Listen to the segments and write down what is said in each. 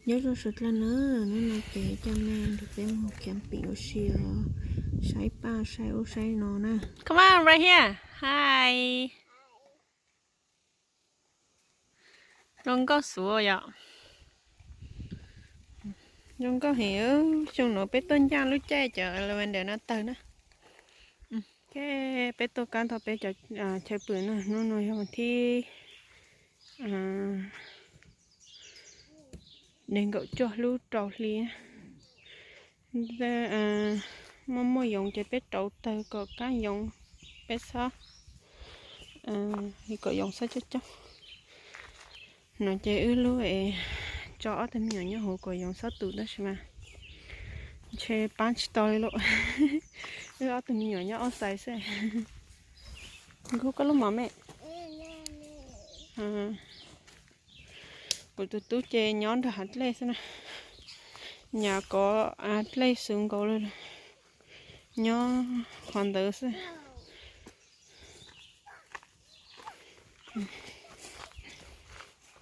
Nyob zoo sawv dlawg na, hnub no ces coj nej nrog peb mus camping ua si os, saib paj saib ub saib no na. Come on, right here. Hi. Zoo nkauj xwb yom. Zoo nkauj heev. Xyoo no peb tuaj ncaj lub caij cov lavender no tawg na. Ces peb tuaj kab tau peb cov chaw pw na, hnub no yog vas thib nees nkaum cuaj lub rau hli. Muaj muaj yoov ces peb rauv tawg kom kab yoov, peb xob, kom yoov xob coob coob. No ces wb lub es tso ob tug me nyuam nyob hauv kom yoov xob tus tab sis mas ntshe pab tsis tau li lauj. Wb ob tug me nyuam nyob outside xwb. Nkauj koj lub mom me. Kuv tus tub ces nyob nram hav dlej xwb na. Nyam kov dlej xwb nkaus li, nyob qhov ntawd xwb.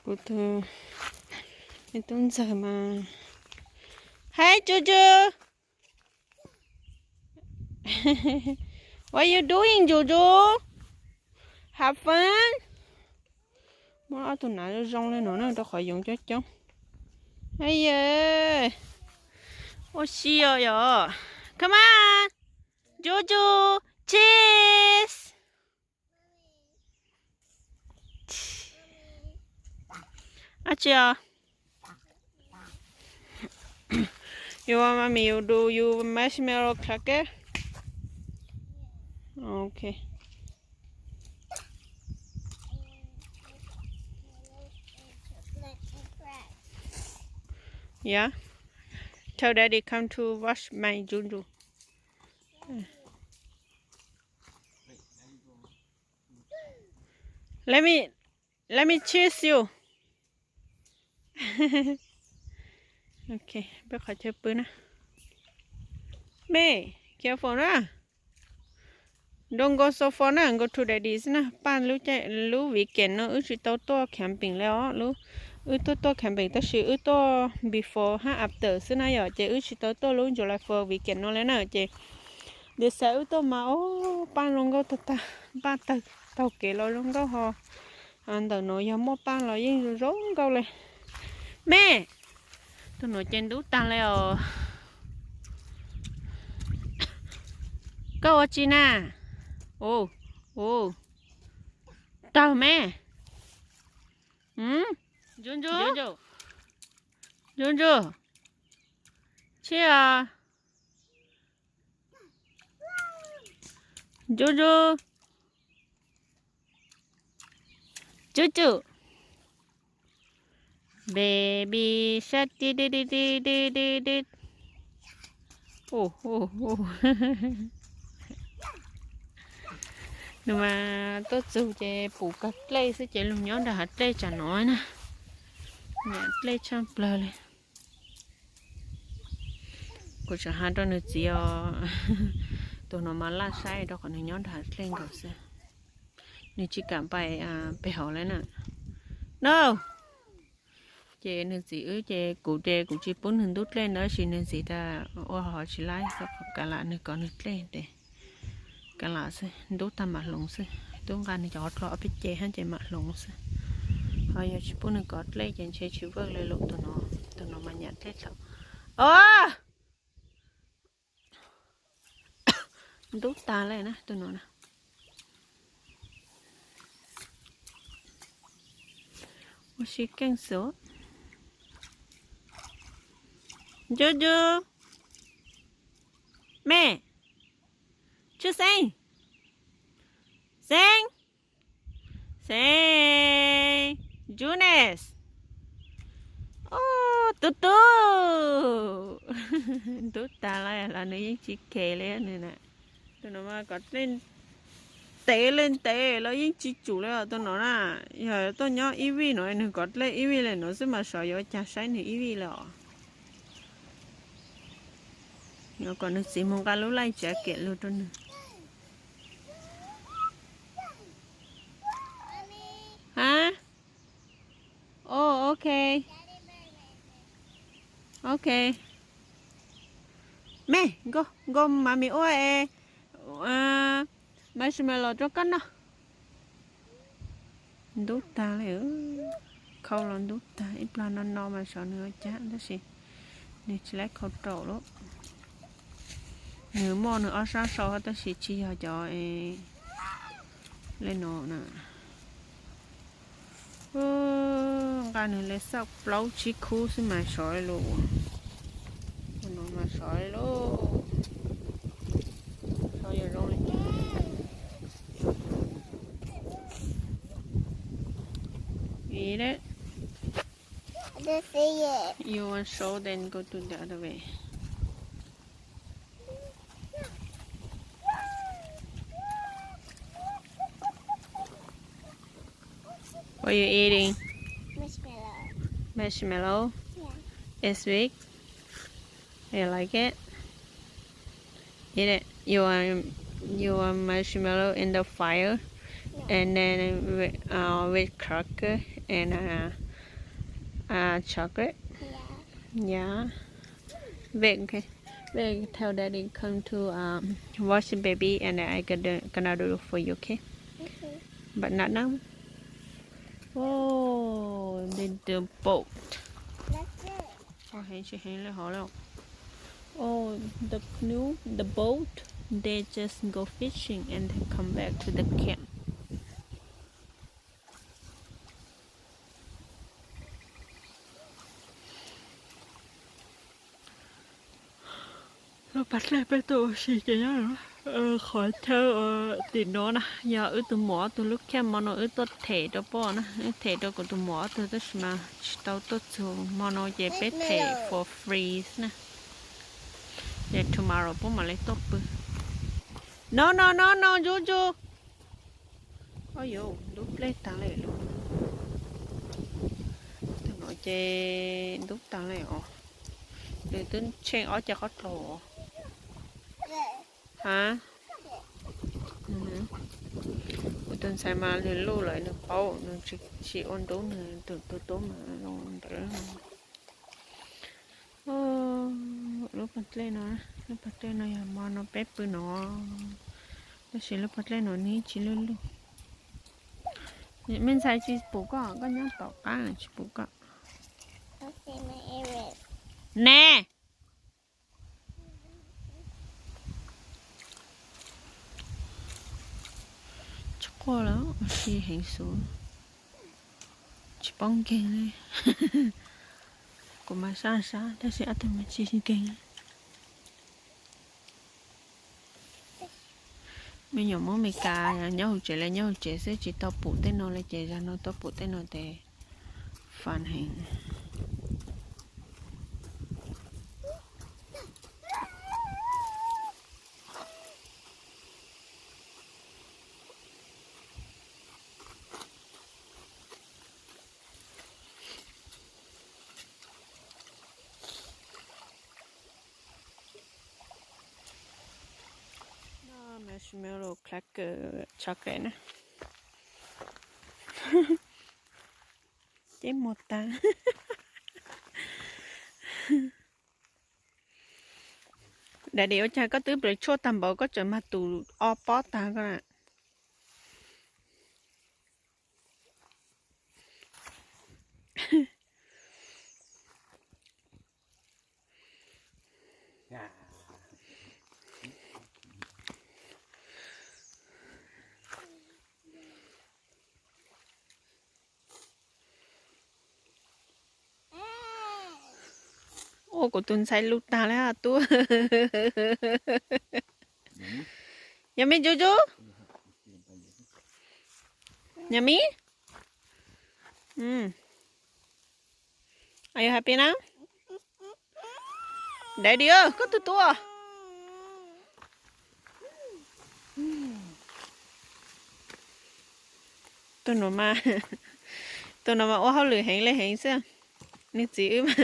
Kuv tus, tub ntxawg mas. Hey Juju, what you doing Juju? Have fun. Muab ob tug nav zoo zoo li no na rau qhov yoov coob coob. Ay yawm, ua si os yom. Come on, Juju, cheese. Dab tsi os? You want mommy to do you marshmallow cracker? Okay. Yeah. Tell daddy come to watch my Juju. Let me, let me cheese you. Ok, peb qhov chaw pw na. Me, careful na. Don't go so far na, go to daddy xwb na. Paj lub, lub weekend no wb tsis tau tuaj camping li os. Wb tuaj tuaj camping tab sis wb tuaj before hab after xwb na yom, ces wb tsis tau tuaj lub July four weekend no li na ces. Div xav wb tuaj mas, o, paj zoo nkauj tag tag, paj taug kev los zoo nkauj ho. Ntawm no yog muaj paj los yeej zoo nkauj li. Me, tus no ces ntub tag li os. Koj ua tsi na? Ua, ua, tawg me. Ntsub ntsub, ntsub ntsub, tsi os. Ntsub ntsub, ntsub ntsub. Baby shark, ti ti ti ti ti ti ti. Nws mas tuaj txug ces pum kawg dlej xwb ces lug nyob nram hav dlej tsam no na. Nyam dlej tshaaj plawg li. Kuv tseem has rau nws txiv os, tus no mas laj saib rau qhov nws nyob nram hav dlej nkaus xwb. Nws tsis kam pais pem hauv li na. No. Ces nws txiv wb ces kuv ces kuv tsis pub nws ntub dlej ntawd sis nws txiv tas ua hov tsis laib, kav lam nws kov nws dlej ces kav lam xwb, ntub tag mam hloov xwb. Tub nqa nws cov hov dlo ob peb ce hab ces mam hloov xwb. Ho yog tsis pub nws kov dlej ces ntshe tsis vawj li lawm tus no. Tus no mas nyam dlej thaum, o, ntub tag li na tus no na. Ua si keej xwb. Ntsub ntsub, me, tshwj xeeb, xeeb, xeeb, Jonas. O, tub tub, ntub tag li los nws yeej tsis kheev li nws na. Tus no mas kov dlej ntev li ntev los yeej tsis tsum li os tus no na. Yog tuaj nyob ib vij no nws kov dlej ib vij li no xwb mas xyov yuav ua cas saib nws ib vij li os. Yuav kom nws txiv mus nqa lub laij tsav kiam lug rau nws. Hab? O, ok. Ok. Me, go, go, mami ua e, marshmallow rau koj noj. Ntub tag li, khau los ntub tag, ib plag no no mas xyov nws ua cas tab sis nws tsis laib khau raum lawm. Nws muaj nws ob sab sau tab sis tsis yog cov li no na. Nqa nws li xaj plaub tsib khub xwb mas sov li lus. Ua no mas sov li lus. Sov yog zoo li cas. Eat it. You want show, then go to the other way. What are you eating? Marshmallow. Marshmallow? Yeah. It's sweet? You like it? Eat it. You want, you want marshmallow in the fire? Yeah. And then with, uh, with cracker and, uh, uh, chocolate? Yeah. Yeah. Wait, okay. Wait, tell daddy come to, um, watch the baby and then I gonna, gonna do it for you, okay? Okay. But not now. Oh, they do boat. That's it. Ua heev tsis heev li hov lawm. Oh, the canoe, the boat, they just go fishing and then come back to the camp. Lub pas dlej peb tuaj ua si ces nyob qhov chaw tim no na, yog wb tus muam ob tug lub camp hmo no wb tuaj them rau poj na, wb them rau kuv tus muam ob tug tab sis mas tsis tau tuaj txug hmo no ces peb them for free na. Ces tomorrow peb mam li tuaj pw. No no no no, Juju. Oj yauv, ntub dlej tag li lawm. Tus no ces ntub tag li os. Nws twb tsheej ob cag qhov dlua. Ha? Kuv tus ntxhais mas nws luj lawm nws paub, nws tsis ua ntub nws tus tub mas zoo ntawd. Lub pas dlej no, lub pas dlej no yog hmo no peb pw no, tab sis lub pas dlej no nws tsis luj luj. Me ntxhais tsis pum koj, koj nyob tom qab tsis pum koj. Ne. Tsis quaj lawm, ua si heev xwb. Tsis paub nkeeg li. Kuv mas sab sab tab sis ob tug mas tsis nkeeg. Me nyuam Hmoob Amelikas nyob hauv tsev li nyob hauv tsev xwb tsis tau pum tej no li ces zag no tuaj pum tej no ces fun heev. Noj marshmallow cracker chocolate na. Ceb muag tag. Daddy, ua cas koj twb plaws tshuaj tag npaum koj tseem mag tus o pob tag koj na? Ua kuv tus ntxhais lus tag li tub. Yummy, Juju? Yummy? Are you happy now? Daddy, koj tus tub. Tus no mas, tus no mas ua hauj lwm heev li heev xwb. Nws txiv wb mas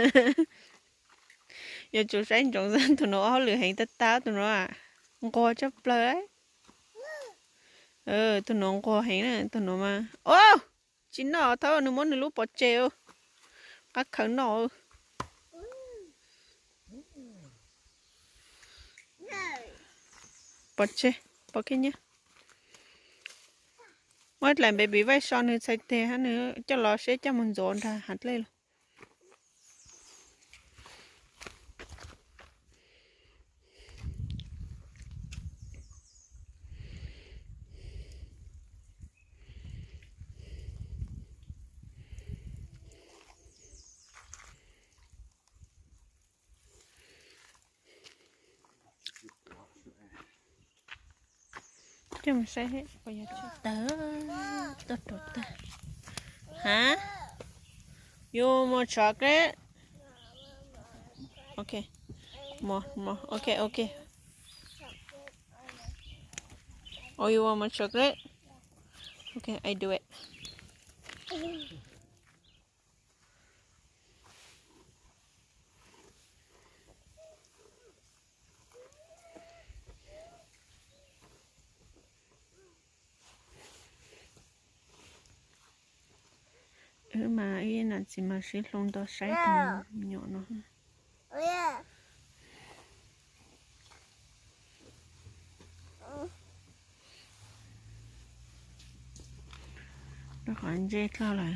yuav tsum saib ntsoov xwb, tus no ua hauj lwm heev tag tag, tus no nquag tshaj plaws. Tus no nquag heev na, tus no mas. Tsis noj, thaum nws muab nws lub pov tseg, qab khaws noj. Pov tseg, pov kiag nyiaj. Muab daim baby wipes so nws txhais tes hab nws coj los seb coj mus ntxuav nrag hav dlej los. Coj mus saib seb puas yog tsis tawg, tuaj rau tag. Hab, you want more chocolate? Okay, more, more. Okay, okay. Oh, you want more chocolate? Okay, I do it. Wb mas wb nam txiv mas sib hloov nto saib tus me nyuam no. Rau qhov ntsej dlhau lawm.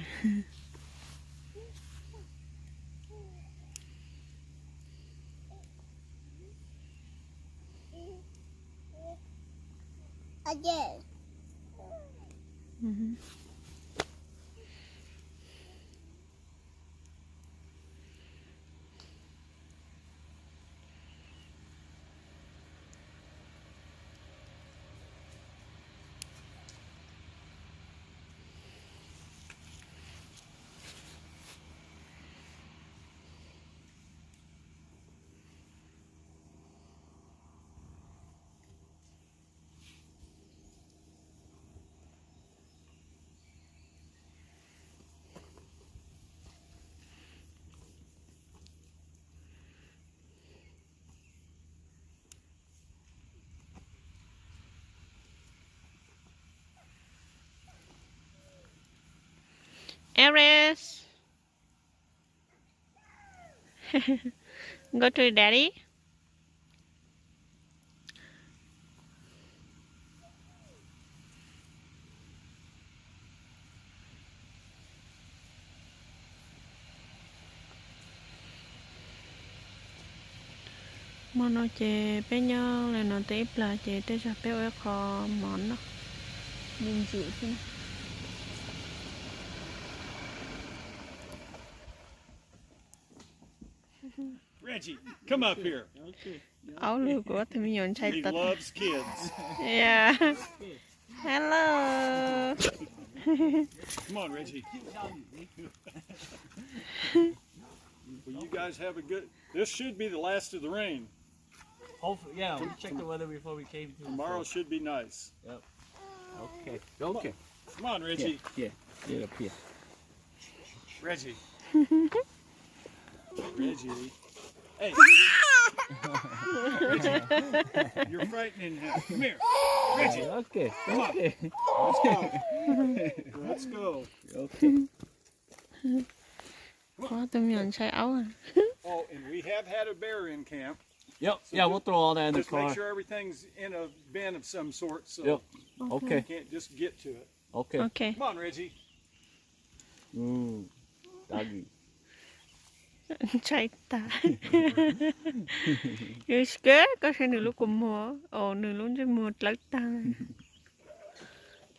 Aries, go to daddy. Hmo no ces peb nyob li no tau ib plag ces tej zaum peb ua ib qho mov noj me ntsis xwb. Aub lug kuv ob tug me nyuam ntshai tas. Yeah. Hello. This should be the last of the rain. Hopefully, yeah, we checked the weather before we came to. Tomorrow should be nice. Yep. Okay. Okay. Come on, Reggie. Yeah, yeah, yeah, up here. Reggie. Reggie. Hey. Reggie. You're frightening him. Come here. Reggie. Okay. Come on. Okay. Let's go. Let's go. Okay. Qhov tus me nyuam ntshai aub. Oh, and we have had a bear in camp. Yep. So yeah, we'll throw all that in the car. Just make sure everything's in a bin of some sort, so yep. Okay. You can't just get to it. Okay. Okay. Come on, Reggie. Mm, doggy. Ntshai tas. Yus kawg koj saib nws lub kua muag, o, nws lub ntsej muag dlawb tag.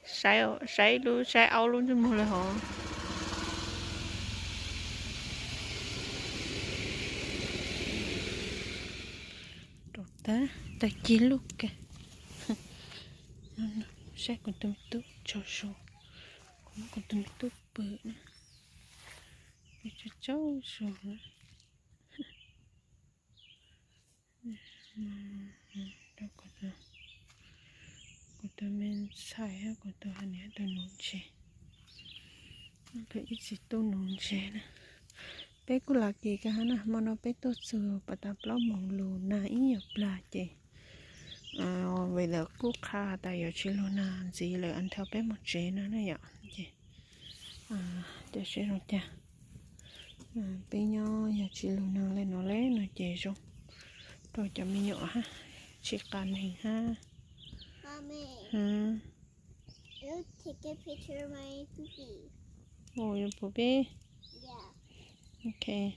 Saib, saib lub, saib aub lub ntsej muag lawm hov. Rau tag, tag kis lug kag. Saib kuv tus me tub tsaug zog, kuv muab kuv tus me tub pw na, pw tsaug tsaug zog na. Rau kuv tus, kuv tus me ntxhais hab kuv tus hais niam tus nuv ntses, ib txiv tub nuv ntses na. Peb kuj lucky kawg hab na, hmo no peb tuaj txug pas tas plaub moos lug nag ib nyuag plag ces weather kuj qha tas yuav tsis lug nag ntxiv lawm until peb moog tsev no na yom. Ces cov seb zoo cas, peb nyob yog tsis lug nag le no le no ces zoo rau cov me nyuam hab, tsis qas neeg hab. Mommy, hmm, you take a picture of my poopy. Oh, your poopy? Yeah. Okay.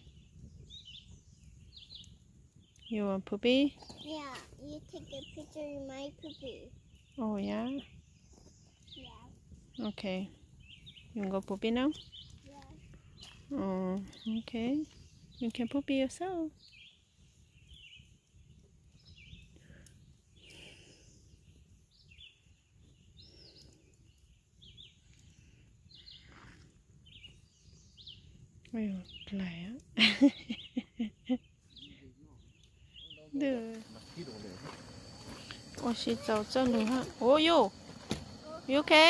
You want poopy? Yeah, you take a picture of my poopy. Oh, yeah? Yeah. Okay. You want go poopy now? Yeah. Oh, okay. You can poopy yourself. Ua si txaus txoj lus ha. Ua yuj, yuj ke.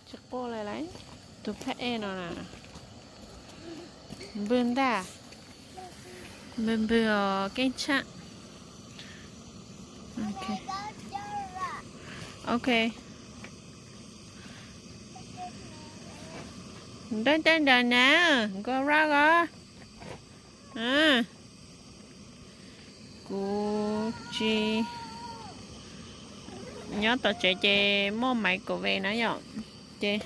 Tsis quaj li lauj. Tus phab ej no na. Npwg ntag. Npwg npwg os keej tshaj. Ok. Nrog nrog na, nkaus rag os. Kuv tsis nyob tom tsev ces muaj maiv kaum ve na yom. Ces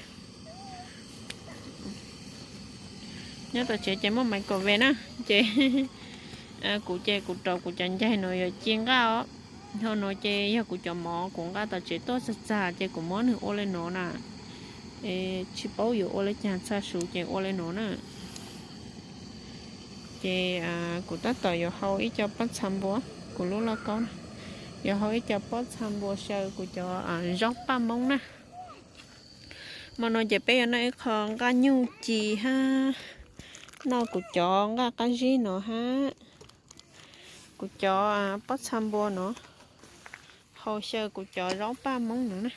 nyob tom tsev ces muaj maiv kaum ve na. Ces kuv ces kuv rau kuv cov ncaig no yuav ci nqaj os. Hauv no ces yog kuv cov mov kuv nqa tom tsev tuaj txag txag ces kuv muab nws ua li no na. Tsis paub yuav ua li cas txhaj su ces ua li no na. Ces kuv tab tom yuav hau ib co pob txha npua, kuv lub lauj kaub na, yuav hau ib co pob txha npua xyaw kuv cov zaub paj Hmoob na. Hmo no ces peb yuav noj ib qho nqaj nyuj ci hab, noj kuv cov nqaj qab zib no hab, kuv cov pob txha npua no, hau xyaw kuv cov zaub paj Hmoob no na.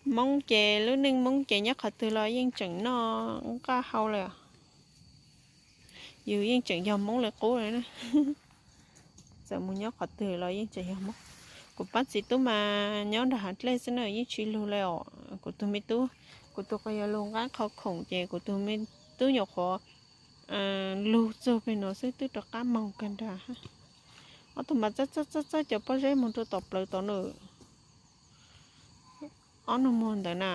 Hmoob ces lub neej Hmoob ces nyob qhov twg los yeej tseem noj nqaj hau li os. Yus yeej tseem yog Hmoob li qub li na. Txawm mus nyob qhov twg los yeej tseem yog Hmoob. Kuv pab txiv tub mas nyob nram hav dlej xwb na, yeej tsis lug li os. Kuv tus me tub, kuv tus quas yog lug nqa qhov khoom ces kuv tus me tub nyuam qhuav lug txug pem no xwb twb rov qab moog kag nrag. Ob tug mas txawb txawb txawb cov pob zeb moog rua tom plawv tod na. Ob nus muag ntawd na.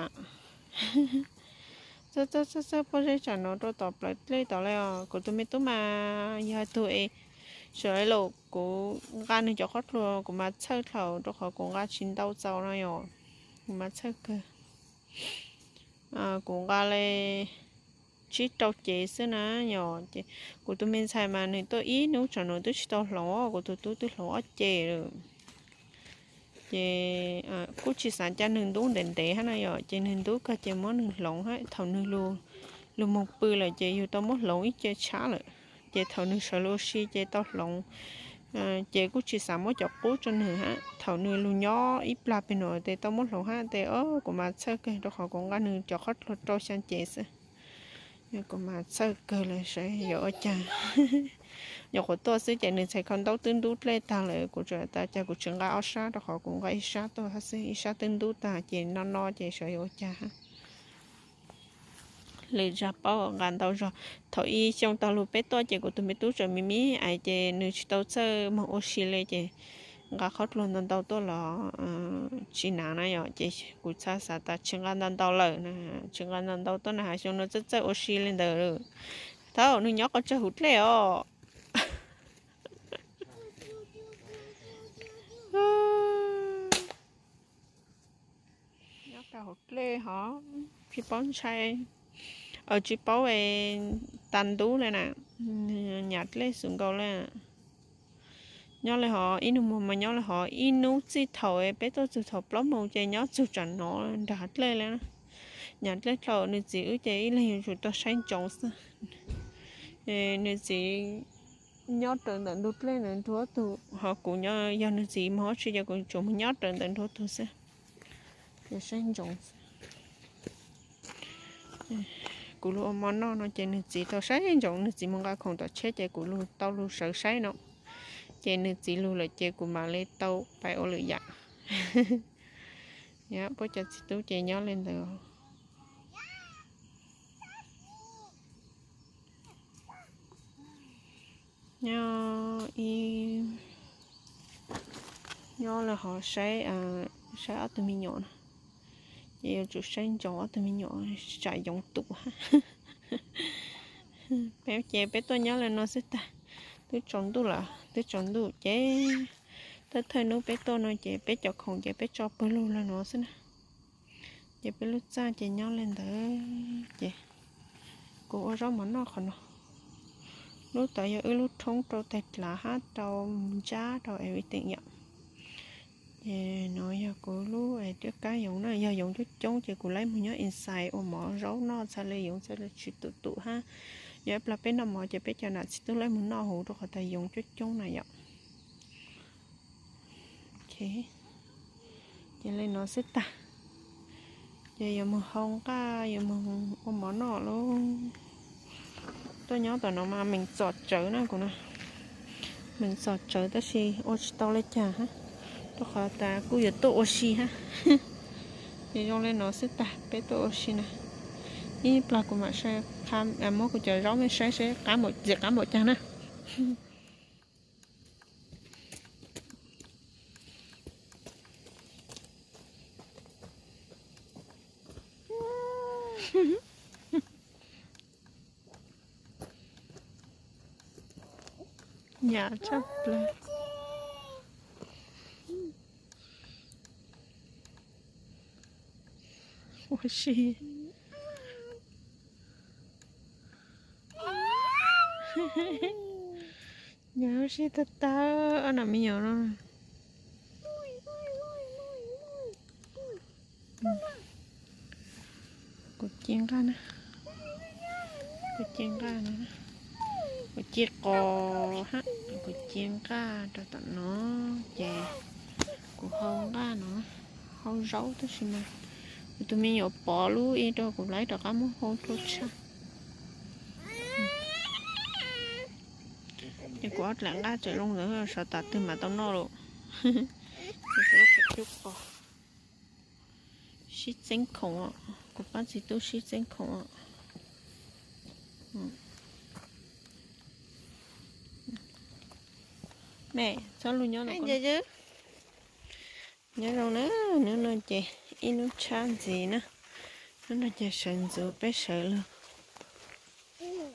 Txawb txawb txawb pob zeb tsam no rua tom plawv dlej tod li os. Kuv tus me tub mas yog tug es, sawv daws, kuv nqa nws cov qhob hlua kuv mas txhawj dlhau rua qhov kuv nqa tsis ntau txaus no yom. Kuv mas txhawj kawg. Kuv nqa li tsib rau cev xwb na yom. Ces kuv tus me ntxhais mas nws tuaj ib hnub tsam no twb tsis tau hloov, kuv tus tub twb hloov ob cev lawm. Ces kuj tsis xav ca nws ntub ntev ntev hab na yom, ces nws ntub kawg ces muab nws hloov hab thaum nws lug moog pw lawm ces yug tau muab hloov ib ce tshab lawm. Ces thaum nws sawv lug ua si ces tau hloov. Ces kuj tsis xav muab cov qub rua nws hab, thaum nws lug nyob ib plag pem no tes tau muab hloov hab tes, o, kuv mas txhawj kawg rua qhov kuv nqa nws cov qhob hlua rau xyaa cev xwb. Kuv mas txhawj kawg lawm saib yuav ua caag. Nyuam qhuav tuaj xwb ces nws txhais khau ntaub twb ntub dlej taag lawm, kuv tsuas tas cas kuv tsis nqa ob sab rua qhov kuv nqa ib sab tuaj hab xwb, ib sab twb ntub taag ces no no ces saib yuav ua caag hab. Lwm zag paub nqa ntau zog. Thaum ib xyoo taag lug peb tuaj ces kuv tus me tub tseem me me ais ces nws tsis tau txawj moog ua si li ces nqa qhob hlua ntau ntau tuaj los tsis nav na yom, ces kuv txhaj xav tas tsis nqa ntau ntau lawm na, tsis nqa ntau ntau tuaj na, xyoo no txawj txawj ua si li ntawd. Thaum nws nyob qhov tsawg hauv dlej os. Nyob kag hauv dlej hov, tsis paub ntshai, tsis paub tas ntub li na, nyam dlej xwm nkaus li. Nyob li hov ib nus muag mas nyob li hov ib hnub txij thaum peb tuaj txug thaum plaub moos ces nyob txug tsam no nrag dlej li. Nyam dlej dlhau, nws txiv wb ces ib leeg yuav tsum tau saib ntsoov xwb. Nws txiv nyob rawv ntawm ntug dlej ntawd nrug ob tug, ho kuv yog nws txiv moog ua si ces kuv tsuas moog nyob rawv ntawd nrug ob tug xwb. Saib ntsoov. Kuv lug ua mov noj no ces nws txiv tau saib ntsoov, nws txiv moog nqa khoom tom tsheb ces kuv lug tau lug sawv saib no. Ces nws txiv lug lawm ces kuv mam li tau pais ua lwm yam. Puab cov txiv tub ces nyob li ntawd. Nyob ib Nyob lawm ho saib, saib ob tug me nyuam no, ces yuav tsum saib ntsoov ob tug me nyuam tsam yoov tum hab. Peb ces peb tuaj nyob lawm no xwb tag, twb tsaus ntuj lawm, twb tsaus ntuj ces thawj thawj hnub peb tuaj no ces peb cov khoom ces peb tso pawg lug lawm no xwb na. Ces peb lub txaj ces nyob li ntawd ces kuv ua zaub mov noj qhov no. Lub tod yog wb lub roob rau tais dlav hab rau ntsab rau everything yom. Ces no yog kuv lub es riab kab yoov na, yog yoov coob coob ces kuv laib mus nyob inside ua mov zaub noj txhaj le yoov txhaj le tsis tum tum hab. Yog ib plag peb noj mov ces peb cov nam txiv tub laib mus noj huv rau qhov tas yoov coob coob na yom. Ces li no xwb tag. Ces yuav mus hau nqaj, yuav mus ua mov noj lauj. Tuaj nyob tom no mas meem txom tsawv na kuv na. Meem txom tsawv tab sis ua tsis tau li cas hab, rau qhov tas kuj yuav tuaj ua si hab. Ces zoo li no xwb tag, peb tuaj ua si na. Ib plag kuv mam saib, muab kuv cov zaub mej saib saib qab, ntxim qab npaum cas na. Yam tshaj plaws. Ua si. Nyob ua si tag tag ob nam me nyuam no. Kuv ci nqaj na, kuv ci nqaj no, kuv ci qos hab, kuv ci nqaj rau tom no, ces kuv hau nqaj no, hau zaub tab sis mas kuv tus me nyuam pov lub ib rau kuv laib rov qab muab hau rau tshaj. Ces kuv ob dlaim nqaj tseem zoo ntawd, sawv tas twg mas tau noj lawm. Ces kuv lub qhov cub qos. Sib txeeb khoom os, kuv pab txiv tub sib txeeb khoom os. Mej txhob lug nyob no. Nyob zoo na, hnub no ces ib hnub tshab ntxiv na, hnub no ces sawv ntxuav peb sawv lug,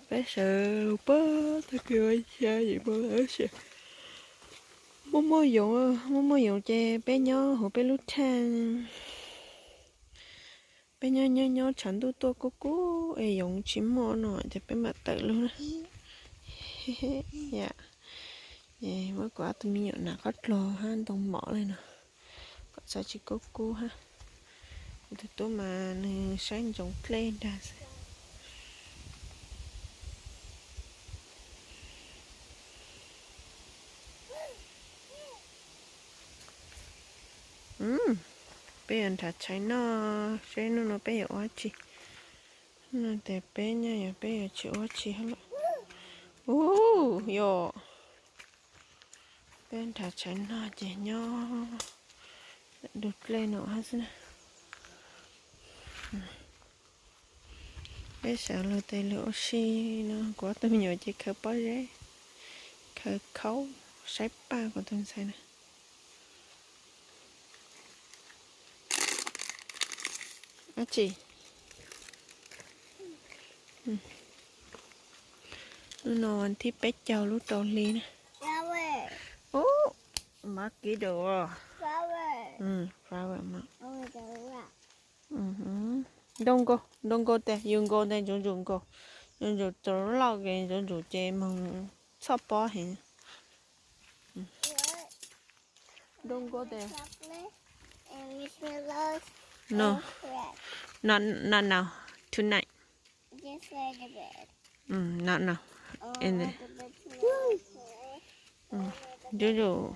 peb sawv lug pag tag kis ua xya yim moo lawm tab sis muaj muaj yoov, muaj muaj yoov ces peb nyob huv peb lub thaj. Peb nyob nyob nyob tshav ntuj tuaj kub kub es yoov tsis muaj no ces peb mam tawm lug na. Muab kuv ob tug me nyuam nas qhob dluag hab ntoo mom li no kom txhob tsis kub kub hab. Kuv tus tub mas nws saib ntsoov dlej dag xwb. Peb yuav nrhav tshais noj seb hnub no peb yuav ua tsi. Hnub no tes peb nyaj yog peb yuav tsis ua tsi hab lawm. Ub, yog peb nrhav tshais noj ces nyob du dlej no hab xwb na. Peb sawv lug tes lug ua si no, kuv ob tug me nyuam ces khaws pob zeb, khaws khaub, saib paj kuv tus ntxhais na. Ab tsi. Hnub no thib peb caug lub rau hli na. Ub, mosquito. Flower mas. Nroo nkaus, nroo nkaus tes, yus nkaus tes ntsuv ntsum nkaus, ntsuv ntsum txaus loj es ntsuv ntsum ces moog txhoj pob heev. Nroo nkaus tes. No, no, no, tonight. No, no. Ntsuv ntsum.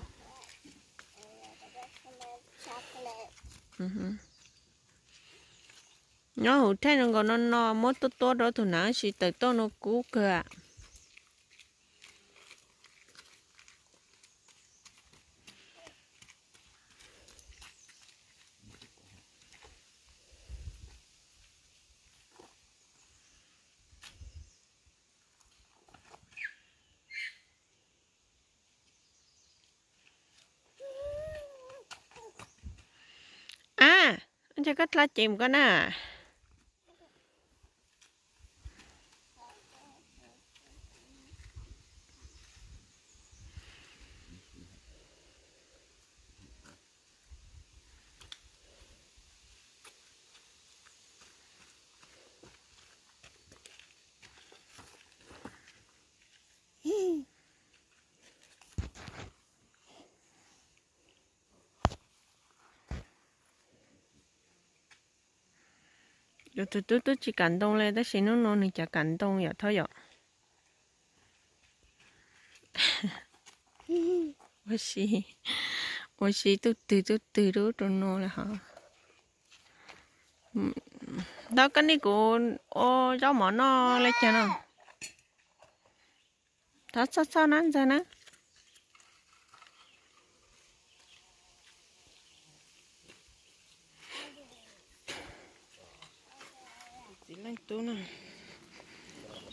Nyob huv thaj zoo nkaus no no muab tuaj tuab rau tug nav tab sis tawm tuaj no kub kawg. Ntshe koj dlab cev mus koj na. Yuav tus tub twb tsis kam ntoo li tab sis hnub no nws cas kam ntoo yom Thoj yom. Ua si, ua si tub twg tub twg rau no lawm hos. Ntawd koj niam kuv ua zaub mov noj li cas no. Thov txhob txhob na ntxawg na. Txiv leej tub na,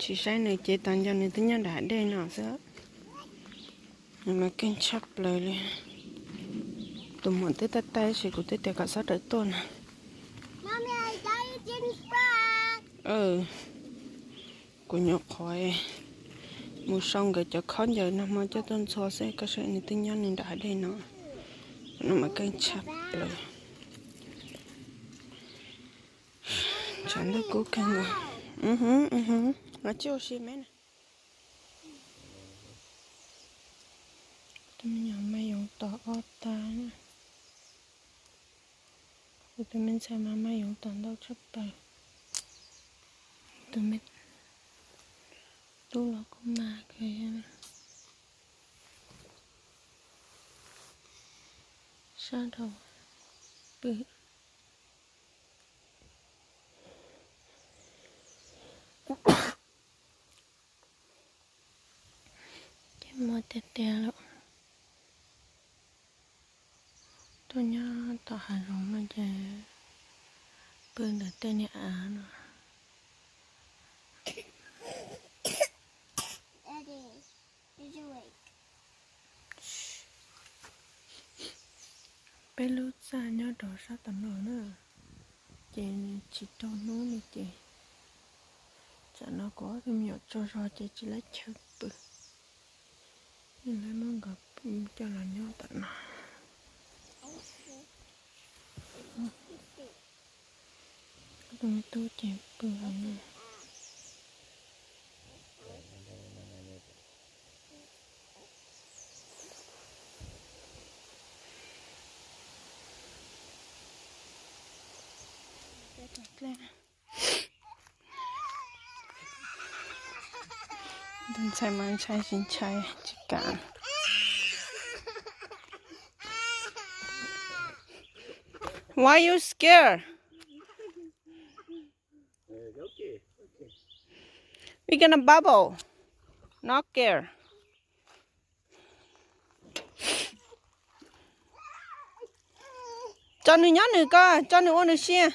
tsis saib nws ces tas nco nws twb nyob nram dej no xwb. Nws mas keej tshaj plaws li. Tus muam twb taij taij tab sis kuv twb tias kom txhob rawm tuaj na. Kuv nyuam qhuav mus sau nkawd cov khob ncaws nag hmo coj tuaj ntxhua xwb, koj saib nws twb nyob nws nram hav dej no. No mas keej tshaj plaws. Tshav ntuj kub kawg nkaus. Los tsis ua si me na. Tus me nyuam mas yoov tom ob tag na. Kuv tus me ntxhais mas mas yoov tom ntau tshaj plaws. Tus me tub los kuj mas kawg. Sab dhau pw. Ces muaj tiag tiag lawm. Tuaj nyob tom hav zoov no ces pw ntawm tej niag av no. Peb lub txaj nyob rau sab tom no na, ces tsis tau hnub li ces tsam no kuv ob tug me nyuam tsaug zog ces tsis lab chaw pw. Lawv muab nkawd coj los nyob tom no. Tus me tub ces pw no. Tus ntxhais mas ntshai tsis ntshai tsis kam. Why you scared? We gonna bubble. Not scared. Tso nws nyob nws ko, tso nws ua nws siab.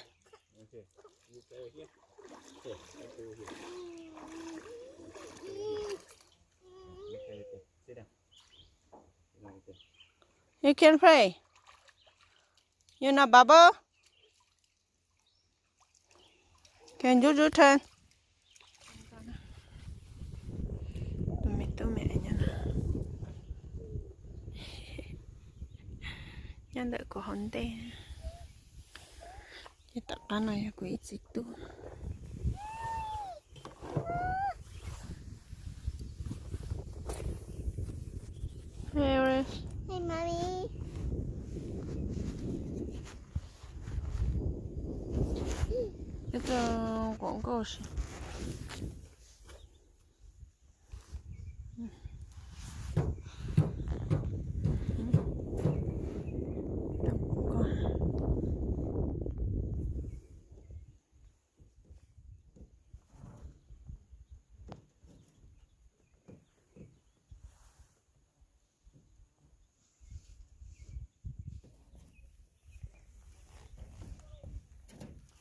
You can play. You not bubble? Can you do turn? Tus me tub me nyob ntawm kuv hauv ntej. Ces tom qab no yog kuv ib txiv tub. Hey, Mommy. Ib tug quav nkauj si.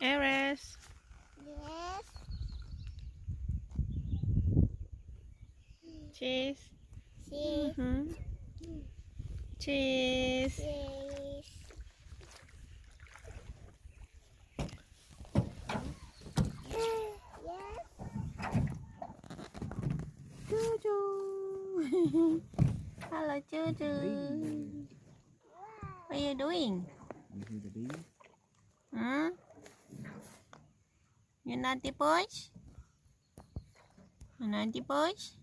Aries. Yes. Cheese. Cheese. Mhm. Cheese. Cheese. Chu chu. Hello, chu chu. What are you doing? Hmm? You naughty boys? You naughty boys?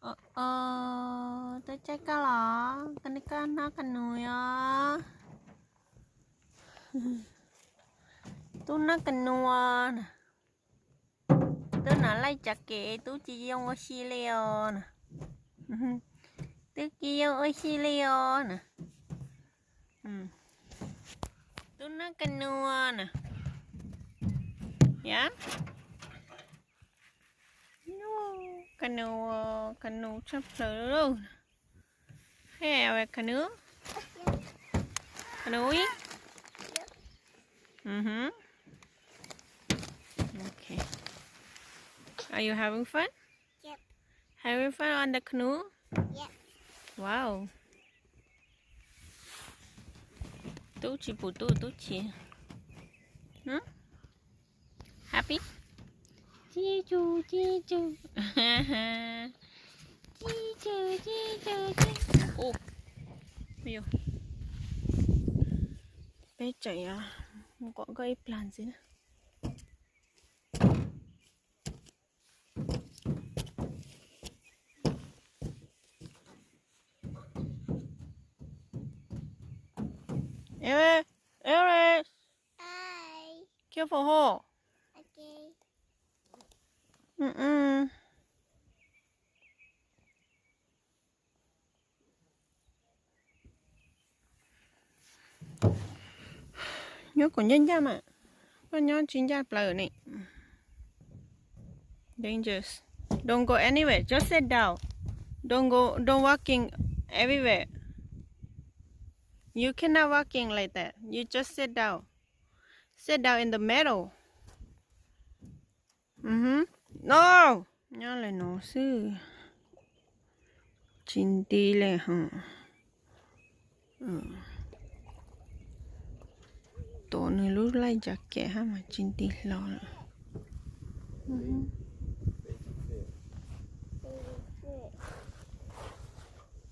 Ov, ov, twb tsaib koj los? Koj, koj noj kab nus os. Tub noj kab nus na. Tub noj laij tsa kev, tub tsis yoo ua si li os na. Tub tsis yoo ua si li os na. Tub noj kab nus na. Yom. Kab nus, kab nus tshaj plaws lauj. Hey, a ver, kab nus. Kab nus. Mhm. Okay. Are you having fun? Yep. Having fun on the canoe? Yep. Wow. Tub tsis pum tub, tub tsis. Hmm? Happy? Chi chu, chi chu. Chi chu, chi chu, chi. Ub. Peb tseem yuav mus kom nkauj ib plag ntxiv na. Eric, Eric, careful ho. Mm-mm. Nyob kom ncaj ncaj mas, koj nyob tsis ncaj plaws ne. Dangerous. Don't go anywhere. Just sit down. Don't go, don't walking everywhere. You cannot walking like that. You just sit down. Sit down in the middle. No. Nyob li no xwb. Tsis nti li ho. Tom nws lub laij tsa kev hab mas tsis nti hlo lawm.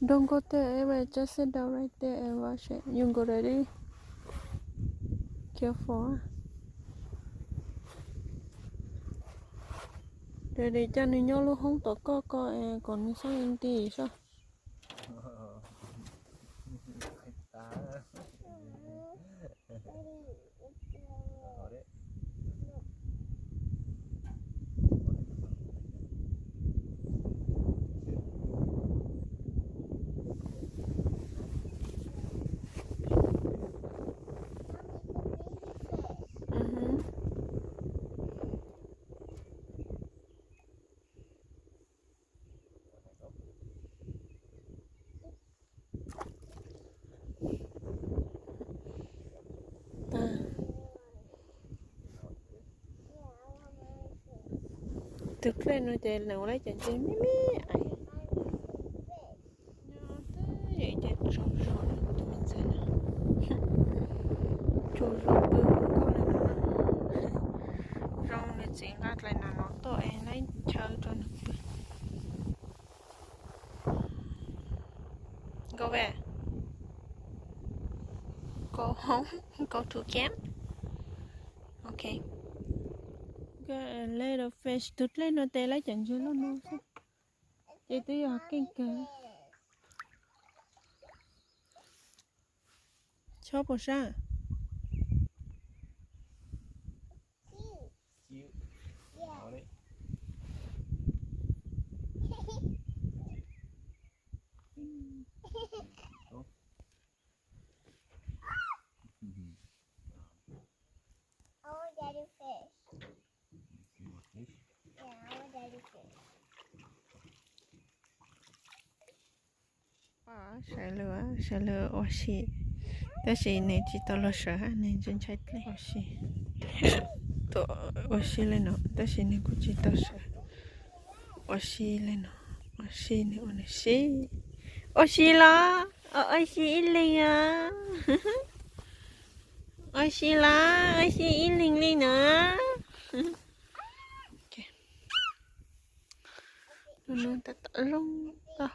Don't go there, Eric. Just sit down right there and watch it. You go ready? Careful. Ready, coj nws nyob lub hoob tom koj ko es kom nws txhob nti soj. Tus dlej no ces nws ua lawv cov ntses me me ais. Nyob twj ywm ces tsaug zog tus me ntxhais no. Tsaug zog pw nkauj li no. Zoo nws txiv nqa dlais no no tuaj es laib chaw rau nws pw. Go where? Go home? Go to camp? Okay. Got a little fish. Tus dlej no tes laib cov ntses loj no xwb. Ces twb yog keej kawg. Chob puas sab? I want daddy fish. You want fish? Yeah, I want daddy fish. Sawv lawv, sawv lawv ua si, tab sis nws tsis tau los sawv hab, nws ntshai ntshai dlej. Ua si, ua si li no tab sis nws kuj tsis tau sawv. Ua si li no, ua si nws ua nws si. Ua si los, ua si ib leeg os. Ua si los, ua si ib leeg li no. Tus no tab tom zoo tau.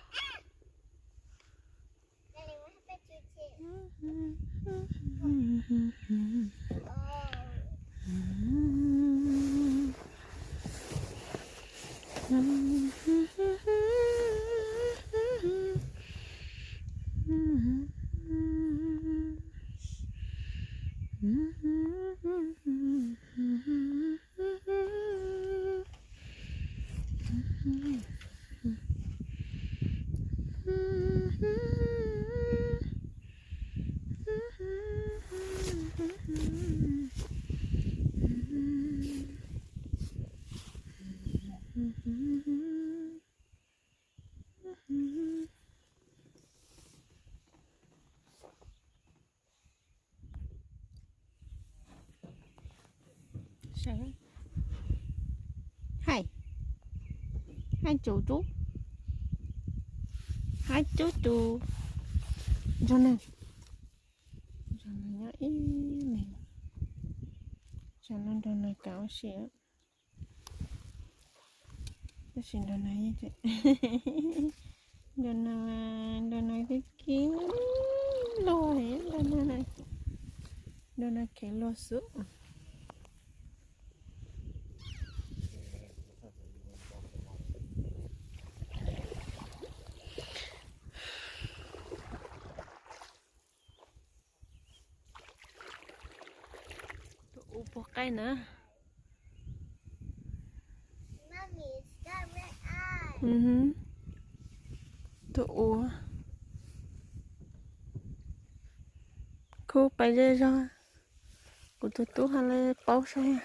Hais, hais tsuv tsuv, hais tsuv tsuv. Nrog nws, nrog nws nyob ib leeg. Tsam no nrog nws kam ua si. Tab sis nrog nws, nrog nws, nrog nws kib kib luag, nrog nws, nrog nws khev luag xwb. Tus u puag qaib na. Tus u khub pais zej zog, kuv tus tub ho lawv paub saib.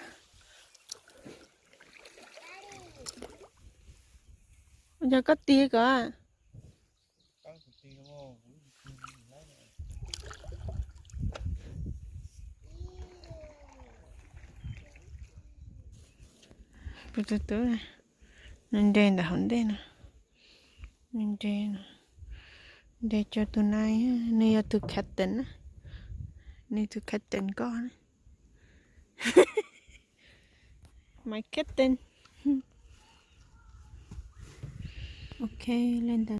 Ua cas koj tig kom? Kuv tus tub, nws nres ntawm hauv ntej no, nws nres no, nres cuag tus na, nws yog tus captain na, nws tus captain koj na. My captain. Ok, li ntawd.